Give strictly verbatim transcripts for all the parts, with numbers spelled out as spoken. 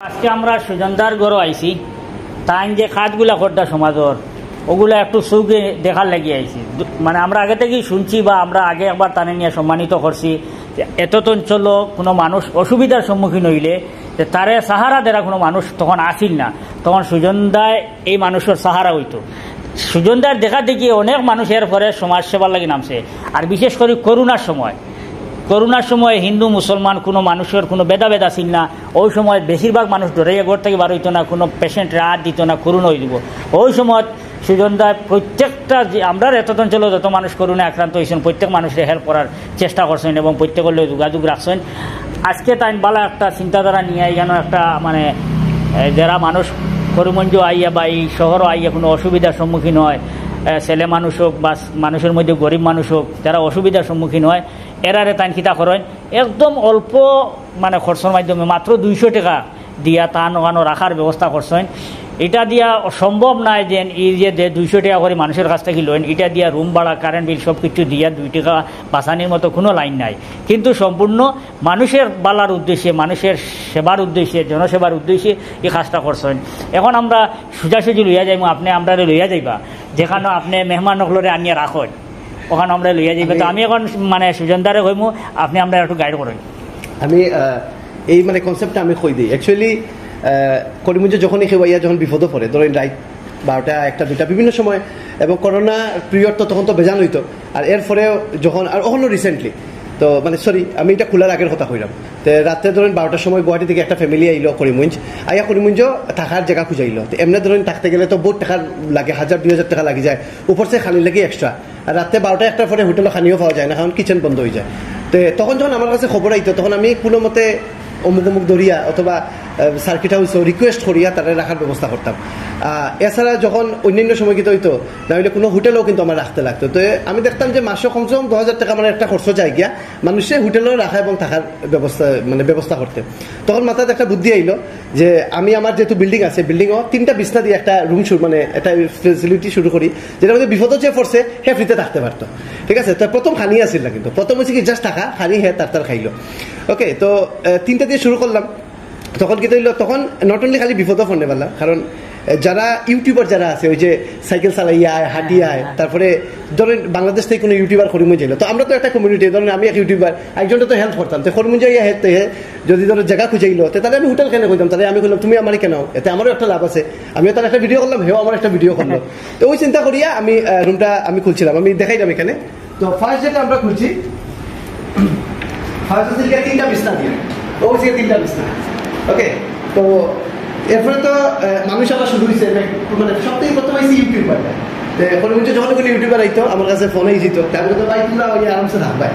আজকে আমরা সুজনদার ঘরো আইছি, তাইন যে কাজগুলা করতা সমাজর, ওগুলা একটু চউখে দেখার লাগি আইছি। দু-, মানে, আমরা আগে থাকি শুনছি বা আমরা আগে একবার তানে নিয়া সম্মানিত করছি যে এতত অঞ্চলো কোনো মানুষ অসুবিধার সম্মুখীন অইলে যে তারে সাহারা দেরা কোনো মানুষ তখন আছিল না, তখন সুজনদায় এই মানুষর সাহারা অইতো। সুজনদার দেখা দেখি অনেক মানুষ এর পরে সমাজ সেবার লাগি নামছে। আর বিশেষ করি করোনার সময়, করোনার সময় হিন্দু মুসলমান কোনো মানুষর কোনো ভেদাভেদ আছিল না। ওই সময় বেশিরভাগ মানুষ ডরাইয়া ঘর থাকি বার অইতো না, কোনো পেশেন্টরে আত দিতো না, করোনা অই দিব। ওই সময় সুজনদায় প্রত্যেকটা যে আমরার এতত অঞ্চলো যত মানুষ করোনায় আক্রান্ত অইছইন, প্রত্যেক মানুষরে হেল্প করার চেষ্টা করছইন এবং প্রত্যেকর লগে যোগাযোগ রাখছইন। আজকে তাইন বালা একটা চিন্তাধারা নিয়া এখানো একটা, মানে, এ, যারা মানুষ করিমগঞ্জ আইয়া বা এই শহরও আইয়া কোনো অসুবিধার সম্মুখীন হয়, এ, ছেলে মানুষ হোক বা মানুষর মধ্যে গরিব মানুষ হোক, যারা অসুবিধার সম্মুখীন হয়, এরারে তাইন কিতা করইন, একদম অল্প, মানে, খরচর মাধ্যমে মাত্র দুইশো টাকা দিয়া তান ওখানো রাখার ব্যবস্থা করছইন। এটা দিয়া সম্ভব নায় যে এই যে, যে দুইশো টাকা করি মানুষর কাছ থাকি লইন, এটা দিয়া রুম ভাড়া, কারেন্ট বিল সব কিছু দিয়া দুই টাকা বাঁচানির মতো কোনো লাইন নাই। কিন্তু সম্পূর্ণ মানুষর বালার উদ্দেশ্যে, মানুষর সেবার উদ্দেশ্যে, জনসেবার উদ্দেশ্যে এই কাজটা করছইন। এখন আমরা সোজাসুজি লইয়া যাইমু, আপনে আমরারে লইয়া যাইবা, যেখানো আপনে মেহমান অকলরে আনিয়া রাখইন, ওখানো আমরা লইয়া যাইবা। তো আমি আমি এখন, মানে, সুজনদারে কইমু, আপনে আমরারে একটু গাইড করইন। আমি, আহ, এই, মানে, কনসেপ্টটা আমি কই দেই। অ্যাকচুয়ালি, আহ, করিমগঞ্জে যখনই কেউ আইয়া যখন বিপদো পড়ে, ধরেন রাইত বারোটা, একটা, দুইটা, বিভিন্ন সময়, এবং করোনা পিরিয়ড তো তখন তো বেজান অইতো, আর এরপরে যখন, আর ওখানো রিসেন্টলি, তো, মানে, সরি, আমি এটা খোলার আগের কথা কইলাম। তে রাতে ধরেন বারোটার সময় গুয়াহাটি থাকি একটা ফ্যামিলি আইলো করিমগঞ্জ, আইয়া করিমগঞ্জ থাকার জাগা খুঁজাইলো। তো এমনে ধরেন থাকতে গেলে তো বহুত টাকা লাগে, হাজার দুই হাজার টাকা লাগি যায়, উপর সে খানির লাগি এক্সট্রা। আর রাতে বারোটা একটার পরে হোটেলো খানিও পাওয়া যায় না, কারণ কিচেন বন্ধ অই যায়। তো তখন যখন আমার কাছে খবর আইতো, তখন আমি কোনো মতে অমুক অমুক দরিয়া অথবা, আহ, সার্কিট হাউসো রিকোয়েস্ট করিয়া তারে রাখার ব্যবস্থা করতাম। আহ, এছাড়া যখন অন্যান্য সময় কিতা অইতো, না অইলে কোনো হোটেলো কিন্তু আমার রাখতে লাগতো। তো আমি দেখতাম যে মাসো কমসে কম দশ হাজার টাকা আমার একটা খরচ যায় গিয়া, মানুষরে হোটেলো রাখা এবং থাকার ব্যবস্থা, মানে, ব্যবস্থা করতে। তখন মাথাত একটা বুদ্ধি আইলো যে আমি আমার যেহেতু বিল্ডিং আছে, বিল্ডিংও তিনটা বিছনা দিয়া একটা রুম শুরু, মানে, একটা ফেসিলিটি শুরু করি, যেটা মধ্যে বিপদো যে পড়ছে, হে ফ্রিতে থাকতে পারতো। ঠিক আছে, তো প্রথম খানি আছিল না, কিন্তু প্রথম অইছে কি, জাস্ট থাকা, খানি হে তার তার খাইলো। ওকে, তো, আহ, তিনটা দিয়া শুরু করলাম। তখন কিতা অইলো, তখন not only খালি বিপদো পড়নেওয়ালা, কারণ, আহ, যারা ইউটিউবার যারা আছে, ওই যে সাইকেল চালাইয়া আয়, হাঁটিয়া আয়, হ্যাঁ। তারপরে ধরেন বাংলাদেশ থাকি কোনো ইউটিউবার করিমগঞ্জ আইলো, তো আমরা তো একটা কমিউনিটি, ধরেন আমি এক ইউটিউবার, একজনরে তো হেল্প করতাম, তো করিমগঞ্জ আইয়া হে, তে হে যদি ধরো জাগা খুঁজাইলো, তে তারে আমি হোটেল কেনে কইতাম, তারে আমি কইলাম, "তুমি আমারে কেনাও, এতে আমারও একটা লাভ আছে।" আমিও তার একটা ভিডিও করলাম, হেও আমার একটা ভিডিও করলো। তো ওই চিন্তা করিয়া আমি, আহ, রুমটা আমি খুলছিলাম, আমি দেখাইলাম এখানে। তো ফার্স্ট যেটা আমরা খুলছি, ফার্স্ট হচ্ছে গিয়ে তিনটা বিছনা দিয়া, ও হচ্ছে গিয়ে তিনটা বিছনা। ওকে, তো এরপরে তো, আহ, মানুষ আবার শুরু হয়েছে, মানে, সব থেকে প্রথম হয়েছে ইউটিউবার। তো এখন হচ্ছে যখন কোনো ইউটিউবার আইতো, আমার কাছে ফোন আইছিল, তো আমি তো, "ভাই, তোমরা ওই আরামসে থাকবায়।"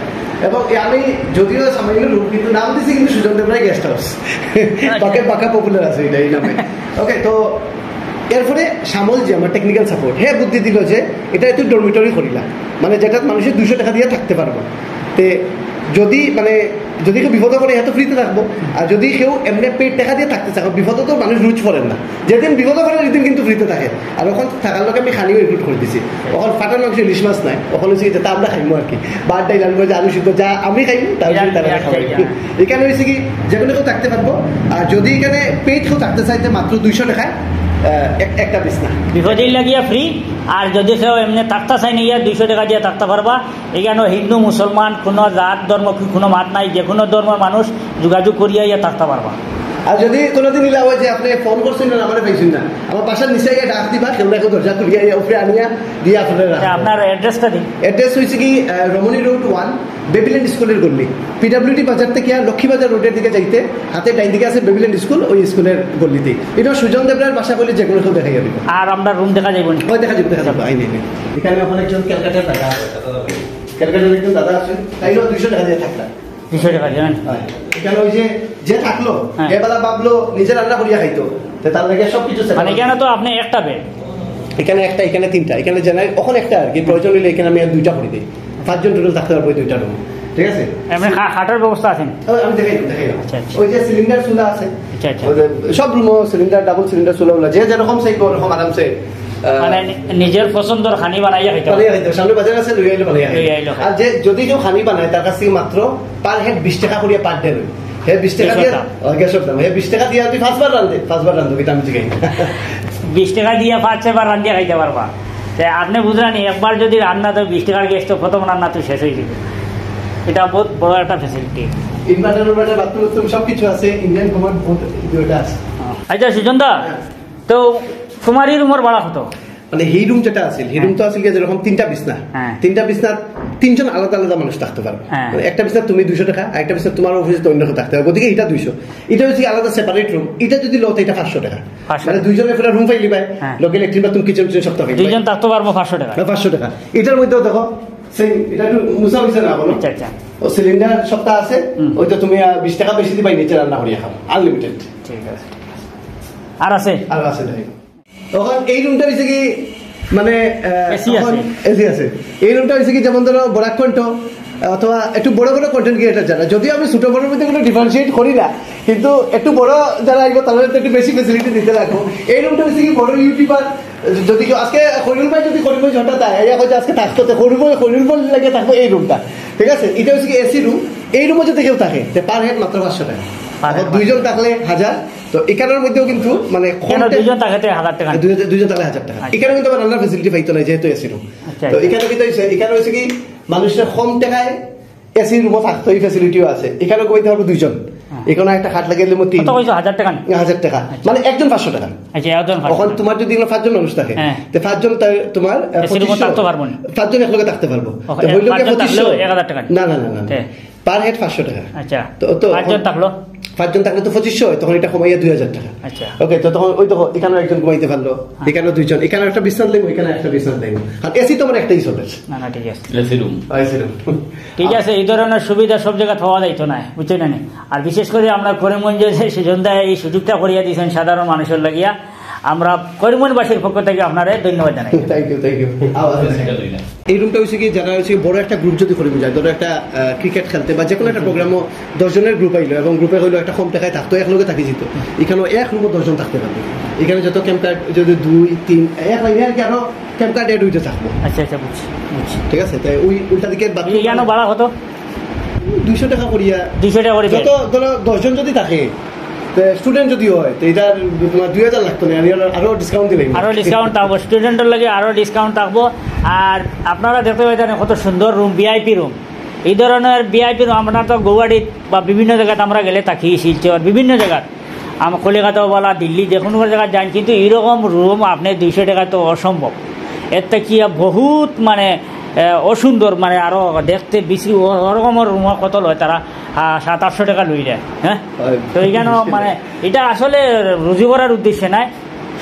এবং এ আমি যদিও সামান্য রুম, কিন্তু নাম দিছি কিন্তু সুজন দেবরায় গেস্ট হাউস। বাকি বাকা পপুলার আছে এটা, এই নামে। ওকে, তো এরপরে শ্যামল যে আমার টেকনিক্যাল সাপোর্ট, হে বুদ্ধি দিল যে এটা তুই ডরমিটরি করিলা, মানে, যেটা মানুষে দুইশো টাকা দিয়া থাকতে পারবো। তে যদি, মানে, যদি কেউ বিপদো পড়ে, হে তো ফ্রিতে থাকবো। আর যদি কেউ এমনি পেইড টাকা দিয়া থাকতে চায়, বিপদো তো মানুষ রুজ পড়েন না, যেদিন বিপদো পড়ে, ওই দিন কিন্তু ফ্রিতে থাকে। আর ওখান থাকার লগে আমি খানিও ইনক্লুড করে দিছি। ওখান ফাটার মাংস, ইলিশ মাছ নাই, ওখান হচ্ছে যেটা আমরা খাইমু আর কি, ভাত, ডাইল, আলু ভাজা, আলু সিদ্ধ, যা আমি খাইমু, তার জন্য তারা খাওয়াই। এখানে হয়েছে কি, যে কোনো কেউ থাকতে পারবো। আর যদি এখানে পেইড কেউ থাকতে চাইতে, মাত্র দুইশো টাকায়, আহ, এক-, একটা বিছনা। বিপদে লাগিয়া ফ্রি, আর যদি কেউ এমনি থাকতে চায় না, ইয়া দুইশো টাকা দিয়া থাকতে পারবা। এখানে হিন্দু, মুসলমান, কোনো জাত, ধর্ম, কি কোনো মাত নাই, যে কোনো ধর্মের মানুষ যোগাযোগ করিয়া ইয়া থাকতে পারবা। আর যদি কোনোদিন ইলা হয় যে আপনি ফোন করছেন না, আমারে পাইছেন না, আমার বাসার নিচে গিয়ে ডাক দিবা, কেউ না কেউ দরজা খুলিয়া ইয়া উপরে আনিয়া দিয়ে আপনারা রাখবো। আপনার অ্যাড্রেসটা দিন। অ্যাড্রেস হয়েছে কি, আহ, রমণী রোড ওয়ান, বেবিল্যান্ড স্কুলের গল্লি, পিডাব্লিউডি বাজার থেকে আর লক্ষ্মীবাজার রোডের দিকে যাইতে হাতে ডাইন দিকে আছে বেবিল্যান্ড স্কুল, ওই স্কুলের গল্লিতেই। এটা সুজন দেবরার বাসা বলে যে কোনো কেউ দেখাইয়া দিব। আর আমরা রুম দেখা যাইব নি? ওই দেখা যাবে, দেখা যাবে, আইনে, আইনে। এখানে এখন একজন ক্যালকাটার দাদা আছে, ক্যালকাটার একজন দাদা আছেন, তাইলেও দুইশো টাকা দিয়ে থাকলাম। দুইশো টাকা দিয়ে, হ্যাঁ। হ্যাঁ। এখানে ওই যে, যে থাকলো, হ্যাঁ। এবেলা ভাবলো, নিজে রান্না করিয়া খাইতো, তো তার লাগে সব কিছু set মানে up। এখানে তো আপনি একটা বেড। এখানে একটা, এখানে তিনটা, এখানে জেনারেল, ওখানে একটা আর কি, প্রয়োজন হইলে এখানে আমি আর দুইটা করে দিই। পাঁচজন টোটাল থাকতে পারবো এই দুইটা রুম, ঠিক আছে? এমনি খা-, খাটের ব্যবস্থা আছে নি? ও, আমি দেখাই, দেখাই। আচ্ছা, আচ্ছা। ওই যে সিলিন্ডার চুলা আছে, আচ্ছা, আচ্ছা। ওই যে সব রুমও সিলিন্ডার, ডাবল সিলিন্ডার চুলা উলা, যে যেরকম চাইবো ওরকম আরামসে, আহ, মানে নি-, নিজের পছন্দর খানি বানাইয়া খাইতে পারে। বানাইয়া খাইতে পারে। সামনে বাজার আছে, লইয়া আইলে বানাইয়া খাইতে পারে। লইয়া আইলে খাইতে পারে। আর যে যদি কেউ খানি বানায়, তার কাছ থেকে মাত্র পার হেড বিশ টাকা করিয়া পার ডে লয়। হে বিশ টাকা গ্যাসর দিয়া, দাম। ও, গ্যাসর দাম। হে বিশ টাকা দিয়া তুই পাঁচবার রান্ধে, পাঁচবার রান্ধো, কিতা আমি জিগাই। বিশ টাকা দিয়া পাঁচ ছয়বার রান্ধিয়া খাইতে পারবা। তে আপনে বুঝরা নি, একবার যদি রান্ধা তো বিশ টাকার গ্যাস তো প্রথম রান্না তো শেষ অই যাইবো। ইটা বউত বড় একটা facility. Inverter, inverter, bathroom, bathroom সবকিছু আছে, ইন্ডিয়ান কমোড বউত, এটা আছে। আচ্ছা সুজন দা, তো তুমার ই রুমর ভাড়া কত? মানে এই রুম যেটা আছে, এই রুম তো আছে কি যেরকম তিনটা বিছনা, হ্যাঁ। তিনটা বিছনা তিনজন আলাদা আলাদা মানুষ থাকতে পারবে। হ্যাঁ। মানে একটা বিছনা তুমি দুইশো টাকা, আরেকটা বিছনা তোমার অফিসে তো অন্য থাকতে হবে, গতিকে এটা দুইশো। এটা হচ্ছে কি আলাদা সেপারেট রুম। এটা যদি লও তো এটা পাঁচশো টাকা। পাঁচশো। মানে দুইজনের পুরো রুম পাইলি ভাই, হ্যাঁ। লগে লেট্রিন বাথরুম, কিচেন টিচেন সব তো পাইলি ভাই। দুইজন থাকতে পারবো পাঁচশো টাকা। হ্যাঁ, পাঁচশো টাকা। এটার মধ্যেও দেখো, সেই এটা একটু মুছা হইছে না বলো। আচ্ছা, আচ্ছা। ও সিলিন্ডার সবটা আছে, হুম। ওই তো তুমি আহ, বিশ টাকা বেশি দিবাই, নিচে রান্না করিয়া খাও, আনলিমিটেড। ঠিক আছে, ঠিক আছে। আর আছে? আর আছে নাই। তখন এই রুমটা হইছে কি, মানে AC আছে। এসি আছে। এই রুমটা হইছে কি, যেমন ধরো বরাক কণ্ঠ অথবা একটু বড় বড় কন্টেন্ট ক্রিয়েটার যারা, যদিও আমি ছোট বড়র মধ্যে কোনো ডিফারেন্সিয়েট করি না, কিন্তু একটু বড় যারা আইব তাদের তো একটু বেশি ফেসিলিটি দিতে লাগবো। এই রুমটা হইছে কি বড় ইউটিউবার, যদি কেউ আজকে খৈরুল ভাই যদি খৈরুল ভাই হঠাৎ আয়, এই এখন আজকে থাকতো তো খৈরুল ভাই, খৈরুল ভাই লাগে থাকবো এই রুমটা, ঠিক আছে? এটা হচ্ছে কি এসি রুম। এই রুমে যদি কেউ থাকে, তো পার হেড মাত্র পাঁচশো টাকা। Per head এখন দুইজন থাকলে হাজার। তো এখানের মধ্যেও কিন্তু মানে কম কেন টে- দুইজন থাকতে হাজার টাকা? দুইজন দুইজন থাকলে হাজার টাকা। আচ্ছা। এখানে কিন্তু আবার রান্নার ফেসিলিটি পাইতো না, যেহেতু এসি রুম। আচ্ছা, তো আচ্ছা। এখানে কিন্তু হইছে, এখানে হইছে কি, মানুষের কম টাকায় এসি রুমও থাকতো, এই ফেসিলিটিও আছে। এখানে ঘুমাইতে পারবো দুইজন, হ্যাঁ। এখানে একটা খাট লাগিয়ে দিলে তিন। কত কইছো, হাজার টাকা নি? হাজার টাকা। মানে একজন পাঁচশো টাকা। আচ্ছা, একজন পাঁচশো এখন টাকা। তোমার যদি এগুলো পাঁচজন মানুষ থাকে, হ্যাঁ। তো পাঁচজন তাই তোমার আহ, এসি রুমও পঁচিশশো। থাকতে পারবো নি? পাঁচজন একলগে থাকতে পারবো। ওকে, তো হইলো গিয়া পাঁচজন পঁচিশশো। থাকলেও এক হাজার টাকা নি? না, না, না, না। তে? পার হেড পাঁচশো টাকা। আচ্ছা। তো, তো পাঁচজন এখন থাকলো? পাঁচজন থাকলে তো পঁচিশশো হয়, তখন এটা কমাইয়া দুই হাজার টাকা। আচ্ছা। ওকে, তো তখন ওই দেখো, এখানে একজন ঘুমাইতে পারলো, এখানে দুইজন, এখানে একটা বিছনা লাগবে, এখানে একটা বিছনা লাগবে। আর এসি তো আমার একটাই চলে। না, না, ঠিক আছে। AC room. AC room. ঠিক আছে, এই ধরনের সুবিধা সব জায়গায় পাওয়া যাইতো না, বুঝছো না নি? আর বিশেষ করে আমরা করিমগঞ্জে যে সুজন দা এই সুযোগটা করিয়া দিয়েছেন সাধারণ মানুষের লাগিয়া, আমরা করিমগঞ্জবাসীর পক্ষ থেকে আপনারে ধন্যবাদ জানাই। Thank you, thank you. এই রুমটা হইছে কি, যারা হইছে কি বড় একটা গ্রুপ যদি করিমগঞ্জ যায়, ধরো একটা ক্রিকেট খেলতে বা যে কোনো একটা প্রোগ্রামও দশ জনের গ্রুপ আইলো এবং গ্রুপে হইলো একটা কম টাকায় থাকতো, এক লগে থাকি যেত। এখানেও এক রুমও দশ জন থাকতে পারবে। এখানে যত ক্যাম্প কার্ড যদি দুই তিন এক লাইনে আর কি, আরো ক্যাম্প কার্ড অ্যাড হইতে থাকবো। আচ্ছা, আচ্ছা, বুঝছি, বুঝছি। ঠিক আছে, তাই ওই উল্টা দিকে বাথরুম এখানে ভাড়া কত? দুইশো টাকা করিয়া। দুইশো টাকা করে যত ধরো দশ জন যদি থাকে, স্টুডেন্ট যদি হয়, তো এটা তোমার দুই হাজার লাগতো না, আমি আরো- আরো ডিসকাউন্ট দিলে। আরো ডিসকাউন্ট থাকবো, স্টুডেন্টর লাগে আরো ডিসকাউন্ট থাকবো। আর আপনারা দেখতে পাইতেন কত সুন্দর রুম, ভিআইপি রুম। এই ধরনের ভিআইপি রুম আমরা তো গৌহাটিত বা বিভিন্ন জায়গাত আমরা গেলে থাকি, শিলচর, বিভিন্ন জায়গাত, আমরা কলিকাতাও বলা, দিল্লি, যে কোনো জায়গায় যাই, কিন্তু এইরকম রুম আপনি দুইশো টাকা তো অসম্ভব। এর থেকে বহুত মানে আহ, অসুন্দর, মানে আরো দেখতে বিশ্রী, ও- ওরকমর রুম কত লয় তারা, আহ, সাত আটশো টাকা লইলে, হ্যাঁ। হয়। তো এখানে মানে এটা আসলে রুজি করার উদ্দেশ্যে নাই,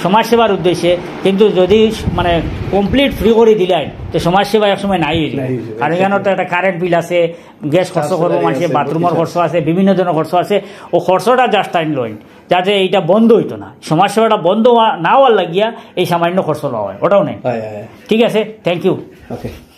সমাজসেবার উদ্দেশ্যে। কিন্তু যদি মানে কমপ্লিট ফ্রি করে দিলে, তো সমাজসেবা একসময় নাই হয়ে যাবে। নাই হয়ে যাবে, কারণ এখানে তো একটা কারেন্ট বিল আছে, গ্যাস খরচ চারশো করবো, টাকা মানুষের আছে, বাথরুমের বহুত কিছু খরচ আছে, বিভিন্ন ধরনের খরচ আছে। ও খরচটা জাস্ট টাইম লইন, যাতে এটা বন্ধ হইতো না, সমাজসেবাটা বন্ধ হওয়া- না হওয়ার লাগিয়া এই সামান্য খরচ লওয়া হয়, ওটাও নেই। হয়, হয়, হয়। ঠিক আছে, থ্যাংক ইউ। ওকে।